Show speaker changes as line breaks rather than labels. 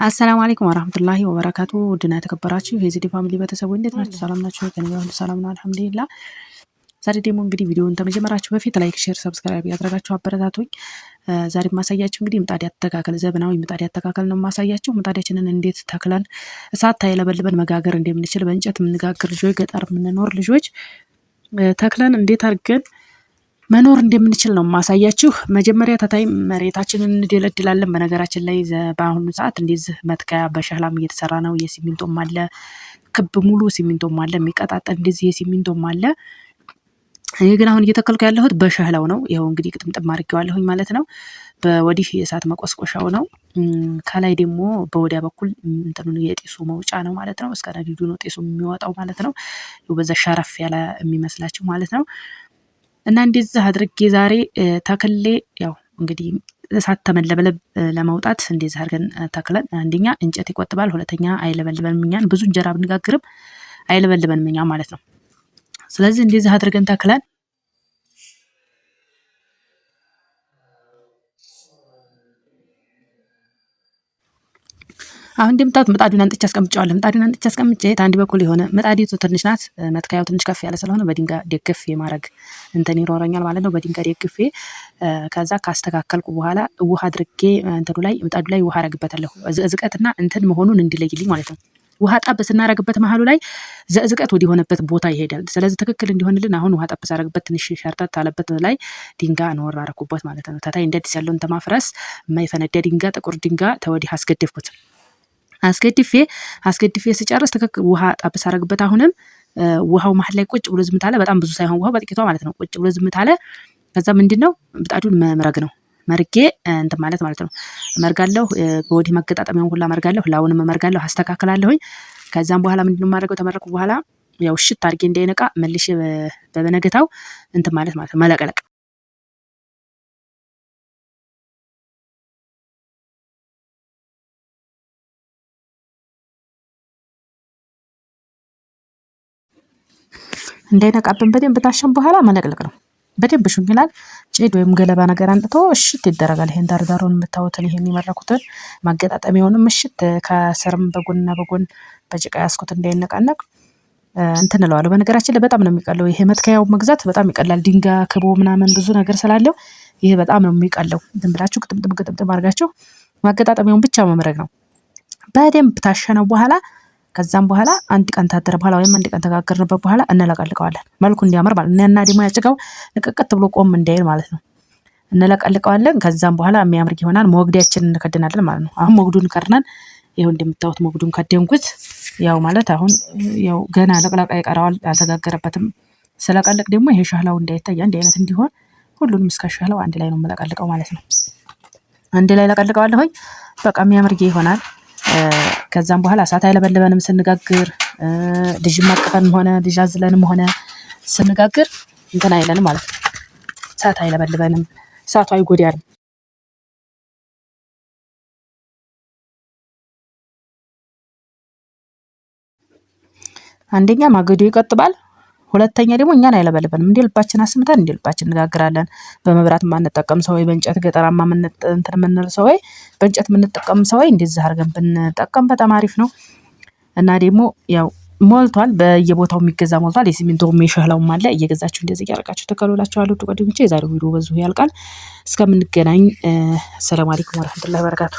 السلام عليكم ورحمة الله وبركاته። ውድና የተከበራችሁ የዚዲ family ቤተሰቦች እንዴት ናችሁ? ሰላም ናችሁ? ከእኔ ጋር ሁሉ ሰላም ነው፣ الحمد لله። ዛሬ ደግሞ እንግዲህ ቪዲዮውን ከመጀመራችሁ በፊት like፣ share፣ subscribe ያደረጋችሁ አበረታቱኝ። ዛሬ የማሳያችሁ እንግዲህ ምጣድ አተካከል፣ ዘመናዊ ምጣድ አተካከል ነው የማሳያችሁ። ምጣዳችንን እንዴት ተክለን እሳት ታይለበልበን መጋገር እንደምንችል በእንጨት የምንጋግር ልጆች፣ ገጠር የምንኖር ልጆች ተክለን እንዴት አድርገን መኖር እንደምንችል ነው የማሳያችሁ። መጀመሪያ ተታይ መሬታችንን እንደለድላለን። በነገራችን ላይ በአሁኑ ሰዓት እንደዚህ መትከያ በሸህላም እየተሰራ ነው። የሲሚንቶም አለ፣ ክብ ሙሉ ሲሚንቶም አለ፣ የሚቀጣጠል እንደዚህ የሲሚንቶም አለ። እኔ ግን አሁን እየተከልኩ ያለሁት በሸህላው ነው። ይኸው እንግዲህ ቅጥምጥም አድርጌዋለሁኝ ማለት ነው። በወዲህ የእሳት መቆስቆሻው ነው። ከላይ ደግሞ በወዲያ በኩል እንትኑ የጢሱ መውጫ ነው ማለት ነው። እስከ ነዲዱ ነው ጢሱ የሚወጣው ማለት ነው። በዛ ሸረፍ ያለ የሚመስላችሁ ማለት ነው። እና እንደዚህ አድርጌ ዛሬ ተክሌ ያው እንግዲህ እሳት ተመለበለብ ለመውጣት እንደዚህ አድርገን ተክለን አንደኛ እንጨት ይቆጥባል፣ ሁለተኛ አይለበልበንም። እኛን ብዙ እንጀራ ብንጋግርም አይለበልበንም እኛ ማለት ነው። ስለዚህ እንደዚህ አድርገን ተክለን አሁን እንደምታዩት ምጣዱን አንጥቼ አስቀምጬዋለሁ። ምጣዱን አንጥቼ አስቀምጬ አንድ በኩል የሆነ ምጣዲቱ ትንሽ ናት፣ መትከያው ትንሽ ከፍ ያለ ስለሆነ በድንጋይ ደግፌ የማድረግ እንትን ይኖረኛል ማለት ነው። በድንጋይ ደግፌ ከዛ ካስተካከልኩ በኋላ ውሃ አድርጌ እንትኑ ላይ ምጣዱ ላይ ውሃ አረግበታለሁ። ዝቀትና እንትን መሆኑን እንዲለይልኝ ማለት ነው። ውሃ ጣብ ስናረግበት መሀሉ ላይ ዘዝቀት ወደ ሆነበት ቦታ ይሄዳል። ስለዚህ ትክክል እንዲሆንልን አሁን ውሃ ጣብ ሳረግበት ትንሽ ሸርተት አለበት ላይ ድንጋይ አኖር አረኩበት ማለት ነው። ተታይ እንደ አዲስ ያለውን ተማፍረስ የማይፈነዳ ድንጋይ፣ ጥቁር ድንጋይ ተወዲህ አስገደፍኩት። አስገድፌ አስገድፌ ስጨርስ ትክክል ውሃ ጣብ ሳረግበት አሁንም ውሃው መሀል ላይ ቁጭ ብሎ ዝምታ አለ። በጣም ብዙ ሳይሆን ውሃው በጥቂቷ ማለት ነው። ቁጭ ብሎ ዝምታ አለ። ከዛ ምንድን ነው ምጣዱን መምረግ ነው። መርጌ እንትን ማለት ማለት ነው። መርጋለሁ። በወዲህ መገጣጠሚያውን ሁላ መርጋለሁ። ላውንም መርጋለሁ፣ አስተካክላለሁኝ። ከዛም በኋላ ምንድን ነው የማደርገው? ተመረኩ በኋላ ያው እሽት አድርጌ እንዳይነቃ መልሼ በበነገታው እንትን ማለት ማለት ነው መለቅለቅ። እንዳይነቃብን በደንብ ታሸን በኋላ መለቅለቅ ነው። በደንብ ሹም ይላል። ጭድ ወይም ገለባ ነገር አንጥቶ እሽት ይደረጋል። ይሄን ዳርዳሩን የምታዩትን ይሄን የመረኩትን ማገጣጠሚያውንም እሽት ከስርም በጎንና በጎን በጭቃ ያስኩት እንዳይነቃነቅ እንትን እለዋለሁ። በነገራችን ላይ በጣም ነው የሚቀለው ይሄ መትከያው መግዛት በጣም ይቀላል። ድንጋይ ክቦ ምናምን ብዙ ነገር ስላለው ይሄ በጣም ነው የሚቀለው። እንትን ብላችሁ ግጥምጥም ግጥምጥም አድርጋችሁ ማገጣጠሚያውን ብቻ መምረግ ነው። በደንብ ታሸነው በኋላ ከዛም በኋላ አንድ ቀን ታደረ በኋላ ወይም አንድ ቀን ተጋገርንበት በኋላ እንለቀልቀዋለን። መልኩ እንዲያምር ማለት ነው። እና ደግሞ ያጭቃው ንቅቅት ብሎ ቆም እንዳይል ማለት ነው። እንለቀልቀዋለን። ከዛም በኋላ የሚያምር ይሆናል። ሞግዳችንን እንከድናለን ማለት ነው። አሁን ሞግዱን ከድነን ይኸው እንደምታዩት ሞግዱን ከደንኩት። ያው ማለት አሁን ያው ገና ለቅለቃ ይቀረዋል፣ አልተጋገረበትም። ስለቀልቅ ደግሞ ይሄ ሸህላው እንዳይታይ አንድ አይነት እንዲሆን ሁሉንም እስከ ሸህላው አንድ ላይ ነው የምለቀልቀው ማለት ነው። አንድ ላይ ለቀልቀዋለሁኝ። በቃ የሚያምር ይሆናል። ከዛም በኋላ እሳት አይለበልበንም ስንጋግር፣ ልጅ አቅፈንም ሆነ ልጅ አዝለንም ሆነ ስንጋግር እንትን አይለንም ማለት ነው። እሳት አይለበልበንም፣ እሳቱ አይጎዳንም። አንደኛ ማገዶ ይቆጥባል፣ ሁለተኛ ደግሞ እኛን አይለበልበንም። እንደ ልባችን አስምተን እንደ ልባችን እንጋግራለን። በመብራት የማንጠቀም ሰው ወይ በእንጨት ገጠራማ እንትን የምንል ሰው ወይ በእንጨት የምንጠቀም ሰው ወይ እንደዚህ አድርገን ብንጠቀም በጣም አሪፍ ነው። እና ደግሞ ያው ሞልቷል፣ በየቦታው የሚገዛ ሞልቷል። የሲሚንቶም የሸህላውም አለ። እየገዛችሁ እንደዚህ እያደረጋችሁ ተከሉላችኋለሁ። ጓደኞቼ የዛሬው ቪዲዮ በዚሁ ያልቃል። እስከምንገናኝ ሰላም አለይኩም ወረህመቱላሂ ወበረካቱ።